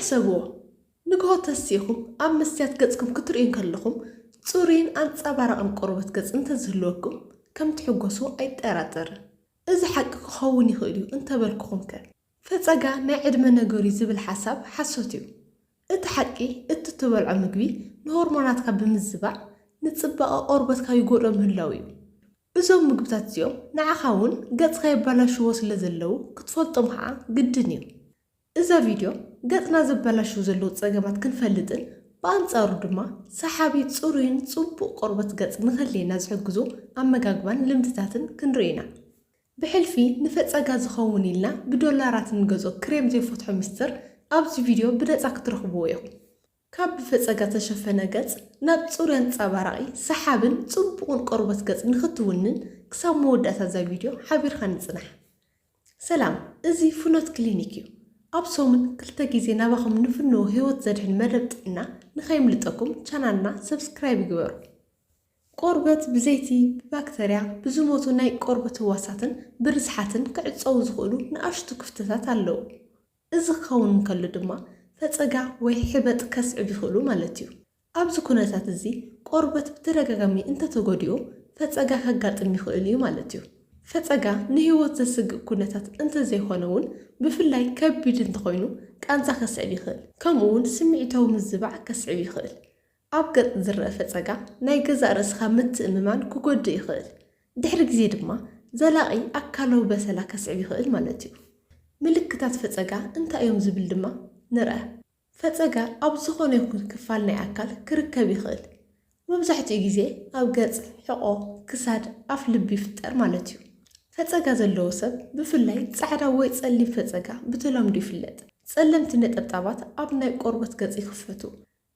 ሕሰብዎ፣ ንግሆ ተሲእኹም ኣብ መስትያት ገጽኩም ክትርእዩ እንከለኹም ጽሩይን ኣንጸባራቕን ቆርበት ገጽ እንተዝህልወኩም ከም ትሕጎሱ ኣይጠራጠርን። እዚ ሓቂ ክኸውን ይኽእል እዩ እንተበልኩኹም ከ? ፈጸጋ ናይ ዕድመ ነገሩ እዩ ዝብል ሓሳብ ሓሶት እዩ። እቲ ሓቂ፣ እቲ እትበልዖ ምግቢ ንሆርሞናትካ ብምዝባዕ ንጽባቐ ቆርበትካ ይጎድኦ ምህላው እዩ። እዞም ምግብታት እዚኦም ንዓኻ እውን ገጽካ የባላሽዎ ስለ ዘለዉ ክትፈልጦም ከዓ ግድን እዩ። እዛ ቪድዮ ገጽና ዘባላሽዉ ዘለዉ ጸገማት ክንፈልጥን ብኣንጻሩ ድማ ሰሓቢ፣ ጽሩይን ጽቡቕ ቆርበት ገጽ ንኽህልየና ዝሕግዙ ኣመጋግባን ልምድታትን ክንርኢ ኢና። ብሕልፊ ንፈጸጋ ዝኸውን ኢልና ብዶላራት እንገዝኦ ክሬም ዘይፈትሖ ሚስጥር ኣብዚ ቪድዮ ብነጻ ክትረኽብዎ ኢኹም። ካብ ብፈጸጋ ተሸፈነ ገጽ ናብ ጽሩይ ኣንጸባራቒ፣ ሰሓብን ጽቡቕን ቆርበት ገጽ ንኽትውንን ክሳብ መወዳእታ እዛ ቪድዮ ሓቢርካ ንጽናሕ። ሰላም፣ እዚ ፍኖት ክሊኒክ እዩ። ኣብ ሰሙን ክልተ ግዜ ናባኹም ንፍንዎ ህይወት ዘድሕን መደብ ጥዕና ንኸይምልጠኩም ቻናልና ሰብስክራይብ ይግበሩ። ቆርበት ብዘይቲ፣ ብባክተርያ፣ ብዝሞቱ ናይ ቆርበት ህዋሳትን ብርዝሓትን ክዕጸዉ ዝኽእሉ ንኣሽቱ ክፍተታት ኣለዉ። እዚ ክኸውን እንከሎ ድማ ፈጸጋ ወይ ሕበጥ ከስዕብ ይኽእሉ ማለት እዩ። ኣብዚ ኩነታት እዚ ቆርበት ብተደጋጋሚ እንተተጎዲኡ ፈጸጋ ከጋጥም ይኽእል እዩ ማለት እዩ። ፈጸጋ ንህይወት ዘስግእ ኩነታት እንተዘይኮነ እውን ብፍላይ ከቢድ እንተኾይኑ ቃንዛ ከስዕብ ይኽእል። ከምኡ እውን ስምዒታዊ ምዝባዕ ከስዕብ ይኽእል። ኣብ ገጽ ዝረአ ፈጸጋ ናይ ገዛእ ርእስኻ ምትእምማን ክጎድእ ይኽእል። ድሕሪ ግዜ ድማ ዘላቒ ኣካላዊ በሰላ ከስዕብ ይኽእል ማለት እዩ። ምልክታት ፈጸጋ እንታይ እዮም ዝብል ድማ ንርኣ። ፈጸጋ ኣብ ዝኾነ ይኹን ክፋል ናይ ኣካል ክርከብ ይኽእል። መብዛሕትኡ ግዜ ኣብ ገጽ፣ ሕቖ፣ ክሳድ፣ ኣፍ ልቢ ይፍጠር ማለት እዩ። ፈጸጋ ዘለዎ ሰብ ብፍላይ ጻዕዳ ወይ ጸሊም ፈጸጋ ብተለምዶ ይፍለጥ። ጸለምቲ ነጠብጣባት ኣብ ናይ ቆርበት ገጽ ይኽፈቱ።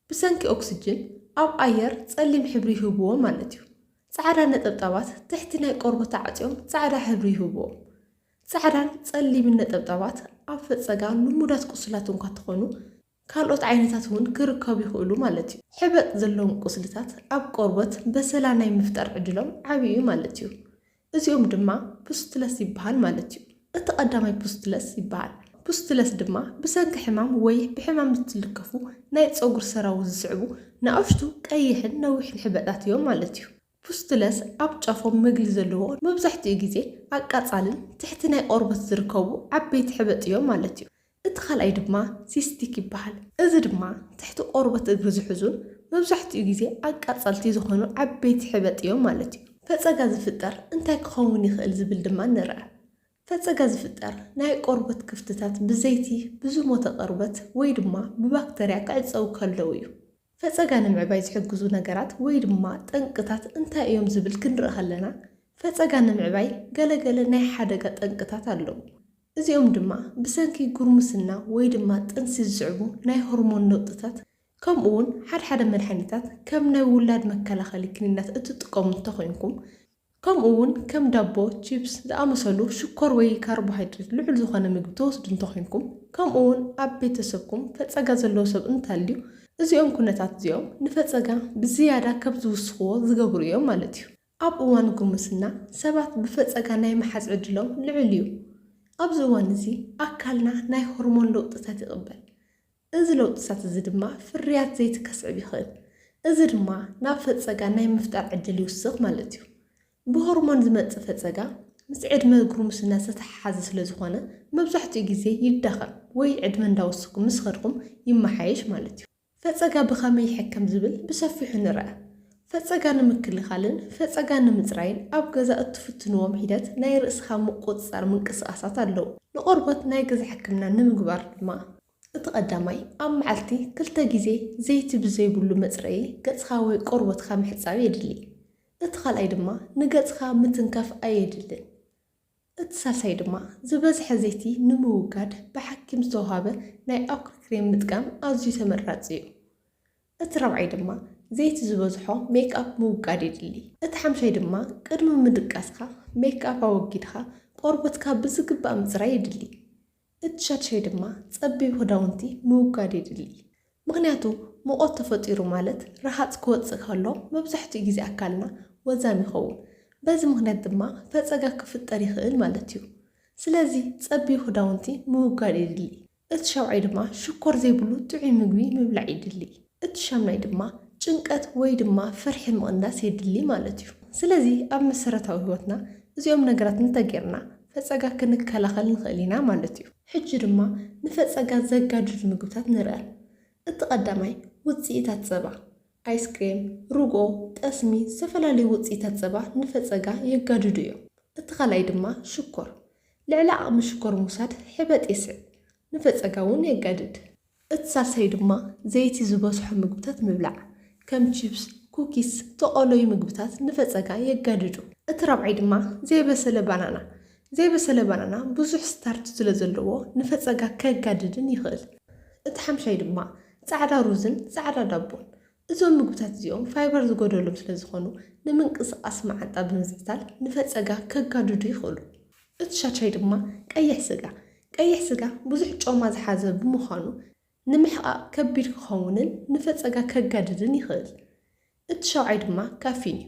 ብሰንኪ ኦክስጅን ኣብ ኣየር ጸሊም ሕብሪ ይህብዎ ማለት እዩ። ጻዕዳ ነጠብጣባት ትሕቲ ናይ ቆርበት ተዓጽዮም ጻዕዳ ሕብሪ ይህብዎም። ጻዕዳን ጸሊምን ነጠብጣባት ኣብ ፈጸጋ ልሙዳት ቁስላት እንኳ ተኾኑ፣ ካልኦት ዓይነታት እውን ክርከቡ ይኽእሉ ማለት እዩ። ሕበጥ ዘለዎም ቁስልታት ኣብ ቆርበት በሰላ ናይ ምፍጣር ዕድሎም ዓቢ እዩ ማለት እዩ። እዚኦም ድማ ፑስትለስ ይበሃል ማለት እዩ። እቲ ቀዳማይ ፑስትለስ ይበሃል። ፑስትለስ ድማ ብሰንኪ ሕማም ወይ ብሕማም እትልከፉ ናይ ጸጉሪ ሰራዊ ዝስዕቡ ንኣሽቱ ቀይሕን ነዊሕን ሕበጣት እዮም ማለት እዩ። ፑስትለስ ኣብ ጫፎም መግሊ ዘለዎ፣ መብዛሕትኡ ግዜ ኣቃጻልን ትሕቲ ናይ ቆርበት ዝርከቡ ዓበይቲ ሕበጥ እዮም ማለት እዩ። እቲ ካልኣይ ድማ ሲስቲክ ይበሃል። እዚ ድማ ትሕቲ ቆርበት እግሪ ዝሕዙን መብዛሕትኡ ግዜ ኣቃጸልቲ ዝኾኑ ዓበይቲ ሕበጥ እዮም ማለት እዩ። ፈጸጋ ዝፍጠር እንታይ ክኸውን ይኽእል ዝብል ድማ ንርኣ። ፈጸጋ ዝፍጠር ናይ ቆርበት ክፍትታት ብዘይቲ፣ ብዝሞተ ቆርበት ወይ ድማ ብባክተርያ ክዕጸዉ ከለዉ እዩ። ፈጸጋ ንምዕባይ ዝሕግዙ ነገራት ወይ ድማ ጠንቅታት እንታይ እዮም ዝብል ክንርኢ ከለና፣ ፈጸጋ ንምዕባይ ገለገለ ናይ ሓደጋ ጠንቅታት ኣለዉ። እዚኦም ድማ ብሰንኪ ጉርምስና ወይ ድማ ጥንሲ ዝስዕቡ ናይ ሆርሞን ለውጥታት፣ ከምኡ እውን ሓድሓደ መድሓኒታት ከም ናይ ውላድ መከላኸሊ ክኒናት እትጥቀሙ እንተኾይንኩም፣ ከምኡ እውን ከም ዳቦ፣ ቺፕስ ዝኣመሰሉ ሽኮር ወይ ካርቦሃይድሬት ልዑል ዝኾነ ምግቢ ትወስዱ እንተኾይንኩም፣ ከምኡ እውን ኣብ ቤተሰብኩም ፈጸጋ ዘለዎ ሰብ እንተልዩ፣ እዚኦም ኩነታት እዚኦም ንፈጸጋ ብዝያዳ ከም ዝውስኽዎ ዝገብሩ እዮም ማለት እዩ። ኣብ እዋን ጉርምስና ሰባት ብፈጸጋ ናይ ምሓዝ ዕድሎም ልዑል እዩ። ኣብዚ እዋን እዚ ኣካልና ናይ ሆርሞን ለውጥታት ይቕበል። እዚ ለውጥታት እዚ ድማ ፍርያት ዘይቲ ከስዕብ ይኽእል። እዚ ድማ ናብ ፈጸጋ ናይ ምፍጣር ዕድል ይውስኽ ማለት እዩ። ብሆርሞን ዝመጽእ ፈጸጋ ምስ ዕድመ ጉርምስና ዝተሓሓዘ ስለ ዝኾነ መብዛሕትኡ ግዜ ይዳኸም ወይ ዕድመ እንዳወሰኹም ምስ ኸድኩም ይመሓየሽ ማለት እዩ። ፈጸጋ ብኸመይ ይሕከም ዝብል ብሰፊሑ ንርኣ። ፈጸጋ ንምክልኻልን ፈጸጋ ንምጽራይን ኣብ ገዛ እትፍትንዎም ሒደት ናይ ርእስኻ ምቁጽጻር ምንቅስቓሳት ኣለዉ። ንቆርበት ናይ ገዛ ሕክምና ንምግባር ድማ እቲ ቀዳማይ ኣብ መዓልቲ ክልተ ግዜ ዘይቲ ብዘይብሉ መጽረዪ ገጽኻ ወይ ቆርበትካ ምሕጻብ የድሊ። እቲ ካልኣይ ድማ ንገጽኻ ምትንካፍ ኣየድልን። እቲ ሳልሳይ ድማ ዝበዝሐ ዘይቲ ንምውጋድ ብሓኪም ዝተውሃበ ናይ ኣኩሪ ክሬም ምጥቃም ኣዝዩ ተመራጺ እዩ። እቲ ራብዓይ ድማ ዘይቲ ዝበዝሖ ሜክኣፕ ምውጋድ የድሊ። እቲ ሓምሻይ ድማ ቅድሚ ምድቃስካ ሜክኣፕ ኣወጊድካ ቆርበትካ ብዝግባእ ምጽራይ የድሊ። እቲ ሻድሻይ ድማ ጸቢብ ክዳውንቲ ምውጋድ የድሊ። ምኽንያቱ ሙቐት ተፈጢሩ ማለት ረሃጽ ክወጽእ ከሎ መብዛሕትኡ ግዜ ኣካልና ወዛም ይኸውን። በዚ ምኽንያት ድማ ፈጸጋ ክፍጠር ይኽእል ማለት እዩ። ስለዚ ጸቢብ ክዳውንቲ ምውጋድ የድሊ። እቲ ሻውዓይ ድማ ሽኮር ዘይብሉ ጥዑይ ምግቢ ምብላዕ ይድሊ። እቲ ሻምናይ ድማ ጭንቀት ወይ ድማ ፍርሒ ምቕናስ የድሊ ማለት እዩ። ስለዚ ኣብ መሰረታዊ ህይወትና እዚኦም ነገራት እንተጌርና ፈጸጋ ክንከላኸል ንኽእል ኢና ማለት እዩ። ሕጂ ድማ ንፈጸጋ ዘጋድዱ ምግብታት ንርአ። እቲ ቀዳማይ ውፅኢታት ጸባ፣ ኣይስክሬም፣ ርጎ፣ ጠስሚ፣ ዝተፈላለዩ ውፅኢታት ጸባ ንፈጸጋ የጋድዱ እዮም። እቲ ካልኣይ ድማ ሽኮር፣ ልዕሊ ዓቕሚ ሽኮር ምውሳድ ሕበጥ የስዕብ፣ ንፈጸጋ እውን የጋድድ። እቲ ሳልሳይ ድማ ዘይቲ ዝበዝሖ ምግብታት ምብላዕ፣ ከም ቺፕስ፣ ኩኪስ፣ ተቐለዩ ምግብታት ንፈጸጋ የጋድዱ። እቲ ራብዓይ ድማ ዘይበሰለ ባናና፣ ዘይበሰለ ባናና ብዙሕ ስታርች ስለ ዘለዎ ንፈጸጋ ከጋድድን ይኽእል። እቲ ሓምሻይ ድማ ጻዕዳ ሩዝን ጻዕዳ ዳቦን። እዞም ምግብታት እዚኦም ፋይበር ዝጎደሎም ስለ ዝኾኑ ንምንቅስቓስ መዓንጣ ብምዝዕታል ንፈጸጋ ከጋድዱ ይኽእሉ። እቲ ሻድሻይ ድማ ቀይሕ ስጋ። ቀይሕ ስጋ ብዙሕ ጮማ ዝሓዘ ብምዃኑ ንምሕቓቕ ከቢድ ክኸውንን ንፈጸጋ ከጋድድን ይኽእል። እቲ ሻውዓይ ድማ ካፊን እዩ።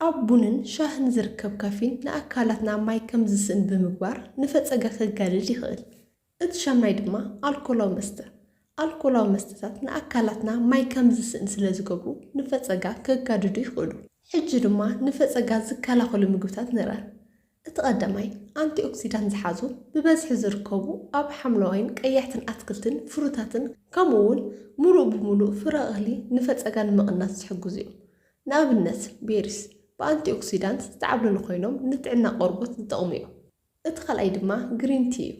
ኣብ ቡንን ሻህን ዝርከብ ካፊን ንኣካላትና ማይ ከም ዝስእን ብምግባር ንፈጸጋ ከጋድድ ይኽእል። እቲ ሻምናይ ድማ ኣልኮላዊ መስተ። ኣልኮላዊ መስተታት ንኣካላትና ማይ ከም ዝስእን ስለ ዝገብሩ ንፈጸጋ ከጋድዱ ይኽእሉ። ሕጂ ድማ ንፈጸጋ ዝከላኸሉ ምግብታት ንርአ። እቲ ቀዳማይ ኣንቲኦክሲዳንት ዝሓዙ ብበዝሒ ዝርከቡ ኣብ ሓምለዋይን ቀያሕትን ኣትክልትን ፍሩታትን ከምኡ እውን ሙሉእ ብሙሉእ ፍረ እኽሊ ንፈጸጋ ንምቕናስ ዝሕግዙ እዮም። ንኣብነት ቤሪስ ብኣንቲኦክሲዳንት ዝተዓብለሉ ኮይኖም ንጥዕና ቆርቦት ዝጠቕሙ እዮም። እቲ ካልኣይ ድማ ግሪን ቲ እዩ።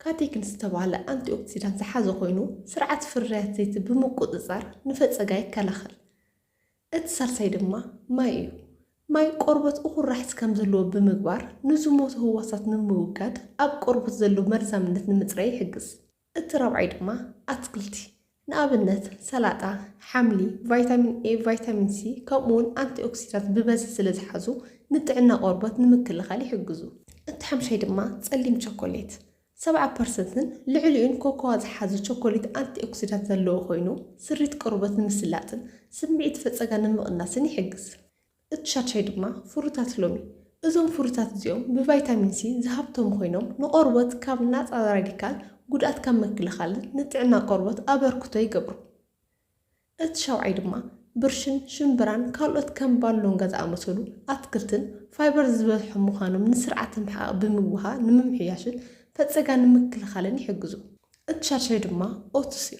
ካቴኪንስ ዝተባህለ ኣንቲኦክሲዳንት ዝሓዘ ኮይኑ ስርዓት ፍርያት ዘይቲ ብምቁጽጻር ንፈጸጋ ይከላኸል። እቲ ሳልሳይ ድማ ማይ እዩ። ማይ ቆርበት እኹል ራሕሲ ከም ዘለዎ ብምግባር ንዝሞቱ ህዋሳት ንምውጋድ ኣብ ቆርበት ዘሎ መርዛምነት ንምጽራይ ይሕግዝ። እቲ ራብዓይ ድማ ኣትክልቲ ንኣብነት ሰላጣ፣ ሓምሊ፣ ቫይታሚን ኤ፣ ቫይታሚን ሲ ከምኡ እውን ኣንቲኦክሲዳንት ብበዝሒ ስለ ዝሓዙ ንጥዕና ቆርበት ንምክልኻል ይሕግዙ። እቲ ሓምሻይ ድማ ጸሊም ቸኮሌት ሰብዓ ፐርሰንትን ልዕሊኡን ኮኮዋ ዝሓዘ ቸኮሌት ኣንቲኦክሲዳንት ዘለዎ ኮይኑ ስሪት ቆርበት ንምስላጥን ስምዒት ፈጸጋ ንምቕናስን ይሕግዝ። እቲ ሻድሻይ ድማ ፍሩታት ሎሚ። እዞም ፍሩታት እዚኦም ብቫይታሚን ሲ ዝሃብቶም ኮይኖም ንቆርበት ካብ ናፃ ራዲካል ጉድኣት ካብ ምክልኻልን ንጥዕና ቆርበት ኣበርክቶ ይገብሩ። እቲ ሻውዓይ ድማ ብርሽን ሽምብራን ካልኦት ከም ባሎንጋ ዝኣመሰሉ ኣትክልትን ፋይበር ዝበዝሖም ምዃኖም ንስርዓተ ምሕቓቕ ብምውሃ ንምምሕያሽን ፈፀጋ ንምክልኻልን ይሕግዙ። እቲ ሻድሻይ ድማ ኦትስ እዩ።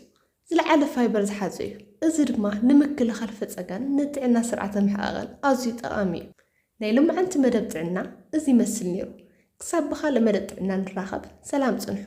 ዝለዓለ ፋይበር ዝሓዘ እዩ። እዚ ድማ ንምክልኻል ፈፀጋን ንጥዕና ስርዓተ ምሕቓቕን ኣዝዩ ጠቓሚ እዩ። ናይ ሎማዓንቲ መደብ ጥዕና እዚ ይመስል ነይሩ። ክሳብ ብኻልእ መደብ ጥዕና ንራኸብ፣ ሰላም ጽንሑ።